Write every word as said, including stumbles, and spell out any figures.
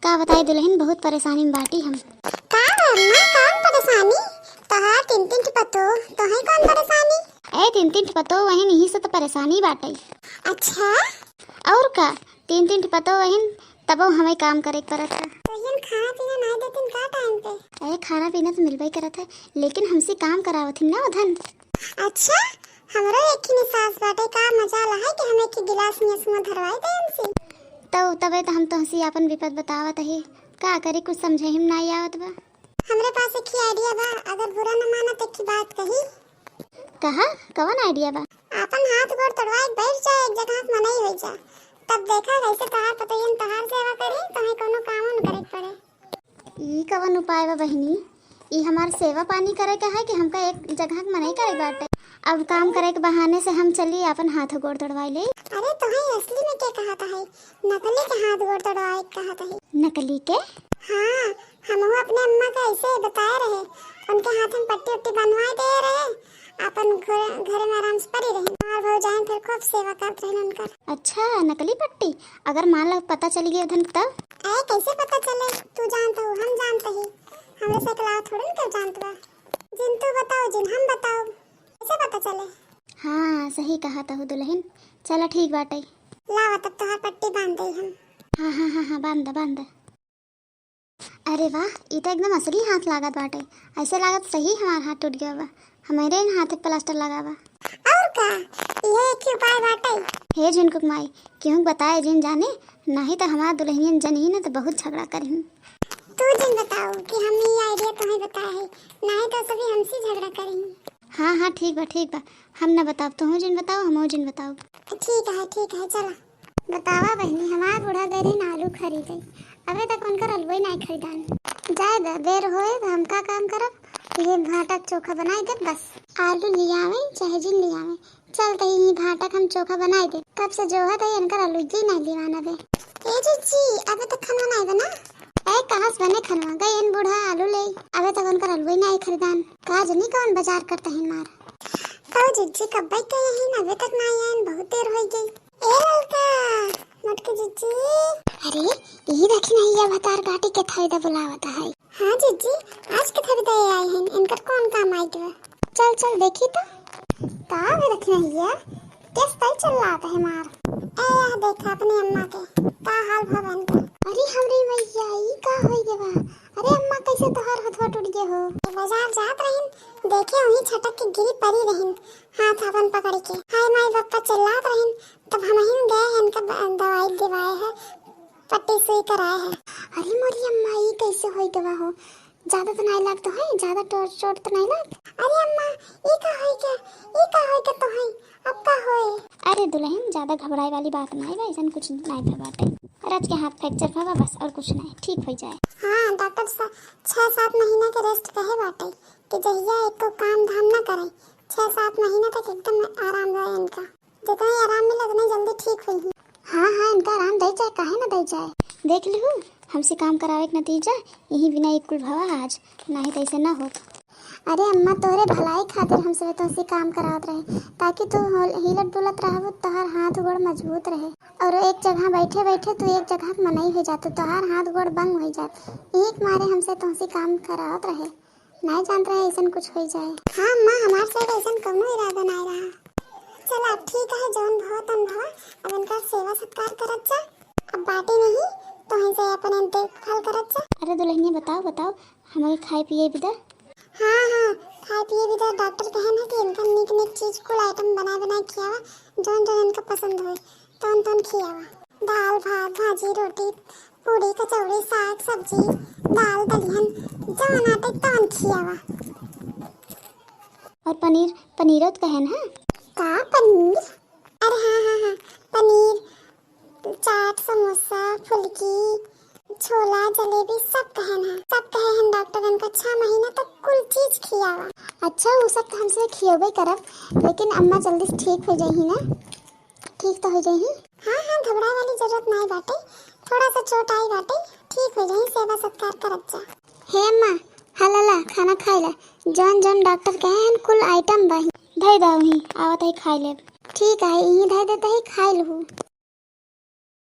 का बताई दुलहिन, बहुत परेशानी में बाटी हम। का बा अम्मा, कौन परेशानी? तोहार तीन तीन ठे पतोह, तोहे कौन परेशानी? ए, तीन तीन ठे पतोह, वही नहीं से तो परेशानी बाटे। अच्छा? और का, तीन तीन ठे पतोह वही, तबो हमें काम करे के पड़त है। तो इन खाना पीना नहीं देतीन का टाइम पे? ए, खाना पीना तो मिलबे करत है, लेकिन हमसे काम करावत ही ना उधन। अच्छा, हमरो एक ही सास बाटे, का मजाल है कि हम एक ही गिलास में सुमा धरवाई दे हमसे। तो तबे तो हम तोहसे आपन विपद बतावत ही, का करी, कुछ समझे ही में नाई आवत बा। हमरे पास एक ही आइडिया बा, अगर बुरा न माना तो एक ही बात कही। कहा, कवन आइडिया बा? आपन हाथ गोड़ तोड़वा के बैठ जा, एक जगह मनई हो जा, तब देखा कैसे तोहार पतोहियन तोहार सेवा करी, तोहे कोनो काम न करे के पड़े। ई कवन उपाय बा बहिनी? ई हमार सेवा पानी करे के है कि हमका एक जगह के मनई करे के बाटे? अब काम करे के बहाने से हम चली आपन हाथ गोड़ तोड़वाई ले। अरे तोहे असली में के कहत है? नकली के हाथ गोड़ तोड़वाए के कहत है। नकली के? हाँ, हमहू अपने अम्मा के ऐसे बताए रहे, उनके हाथ में पट्टी उट्टी बनवाए दे रहे, आपन घर, घरे में आराम से पड़ी रही। हमार भौजाइन फिर खूब सेवा करत रही उनकर। अच्छा, नकली पट्टी? अगर मान लो पता चली गई उधन तब? अरे कैसे पता चले? तू जानत हो, हम जानत ही, हमरे से अलावा थोड़ी न केहू जानत बा। जिन तू बताओ, जिन हम बताओ, कैसे पता चले? हाँ, सही कहत हो दुलहिन। चला ठीक बाटे। लावा तब तोहार पट्टी बांध दे हम। हाँ, हाँ, हाँ, हाँ, बांध द, बांध द। अरे वाह, ई तो एकदम असली हाथ लागत बाटे। ऐसे लागत सही हमार हाथ टूट गया बा। हमरे इन हाथ पे प्लास्टर लगा बा। और का, इहे एक ही उपाय बाटे। हे झुनकुक माई, केहू के बताए जिन जाने, नाही तो हमार दुलहिनियन जनिही न तो बहुत झगड़ा करिही। तू जिन बताओ कि हम ई आइडिया तोहे बताए है, नाही तो सभी हमसे झगड़ा करिही। हाँ, हाँ, ठीक बा, ठीक बा, हम न बताओ, तोहू जिन बताओ, हमहू जिन बताओ। ठीक है, ठीक है, चला। बतावा बहिनी, हमार बूढ़ा गए रहे आलू खरीदे, अबे तक उनकर अलुए नाई खरीदान। जाए द, बेर होए त हम का काम करब, ये भाटा के चोखा बनाई दे बस। आलू लियावे चाहे जिन लियावे, चल त यही भाटा के हम चोखा बनाई दे। कब से जोहत है इनकर अलुए नाई लियान अबे। ए जीजी, अबे तक खाना नाई बना? ए, कहाँ से बने खाना? गए इन बूढ़ा आलू ले, अबे तक उनकर अलुए नाई खरीदान। का जनी कौन बाजार करता है मार। कहो जीजी, कब के यही न, अबे तक नाई आयन, बहुत देर हो गई। ए ललका, मोटकी जीजी। अरे, ई दखिनहिया भतार काटी के थैदा बुलावत है। हाँ जीजी, आज के थैदा आए हैं, इनकर कौन काम आई गवा? चल, चल, देखी तो। का वे दखिनहिया, किस तई चिल्लात है मार? ए, यह देखा अपनी अम्मा के, का हाल भवन का। अरे हमरी मैया, ई का होई गवा? अरे अम्मा, कैसे तोहार हथवा टूट गए हो? बाजार जात रहिन, देखे वहीं छटक के गिरी पड़ी रहिन, हाथ अपन पकड़ के। हाय माई बप्पा चिल्लात रहिन, तब हमहिन गए इनका ब-, दवाई दिवाए है, पट्टी सुई कराए है। अरे मोरी अम्मा, ई कैसे होई गवा हो? ज्यादा तो नहीं लाग तो है, ज्यादा चोट, चोट तो नहीं लाग? अरे अम्मा, ई का होई क्या? ई का होई क्या तो है? अब का होए? अरे दुलहिन, ज्यादा घबराए वाली बात नहीं बा, ऐसन कुछ नहीं भवा बाटे। रच के हाथ फ्रैक्चर भवा बस, और कुछ नहीं, ठीक हो जाए। हाँ, डॉक्टर सा-, छह सात महीना के रेस्ट कहे बाटे कि जहिया एको काम धाम ना करे, छह सात महीना तक एकदम आराम रहे इनका। जितना ही आराम मिले, उतना ही जल्दी ठीक हुई। हाँ, हाँ, इनका आराम दे जाए, काहे ना दे जाए। देख लिहू, हमसे काम करावे के नतीजा यही बिना एक कुल भवा आज, नाही तो ऐसे ना होत। अरे अम्मा, तोहरे भलाई खातिर हम सब तोहसे काम करावत रहे, ताकि तू होल-, हिलत डुलत रहबू, तोहार हाथ गोड़ मजबूत रहे, और एक जगह बैठे बैठे तू एक जगह के मनई हो जात, तोहार हाथ गोड़ बंग हो जात। यही के मारे हमसे तोहसे काम करावत रहे, नहीं जानत रहे ऐसन कुछ हो जाए। हाँ अम्मा, हमार से ऐसन कौनो इरादा नहीं रहा। चल अब ठीक है, जौन भवा तन भवा, अब इनका सेवा सत्कार करत जा। अब बाटे नहीं, तोहे से अपने देखभाल करत जा। अरे दुलहिनिया, बताओ, बताओ, हमें खाए पिए भी दे। हाँ, हाँ, खाए पिए भी दे। डॉक्टर कहन है कि इनका नीक नीक चीज, कुल आइटम बनाए बनाए खियावा, जौन जौन इनका पसंद होए, तौन तौन खियावा। दाल, भात, भाजी, रोटी, पूरी, कचौड़ी, साग, सब्जी, दाल, दलिहन, जौन आटे, तौन खियावा। और पनीर, पनीरो तो कहन है। का पनीर? अरे हाँ, हाँ, हाँ, पनीर, चाट, समोसा, फुलकी, छोला, जलेबी, सब कहन है, सब कहे हैं डॉक्टर, इनका छह महीना तक कुल चीज खियावा। अच्छा, वो सब तो हमसे खियोबे करब, लेकिन अम्मा जल्दी से ठीक हो जाई ना, ठीक तो हो जाई। हाँ, हाँ, घबराए वाली जरूरत नहीं बाटे, थोड़ा सा चोट आई बाटे, ठीक हो जाई, सेवा सत्कार करब जा। हे अम्मा, हला ला, खाना खाए ला, जौन जौन डॉक्टर कहे हैं कुल आइटम बाही। धई दा वहीं, आवत है खाए लेब। ठीक है, यहीं धई देते ही खाए लहू।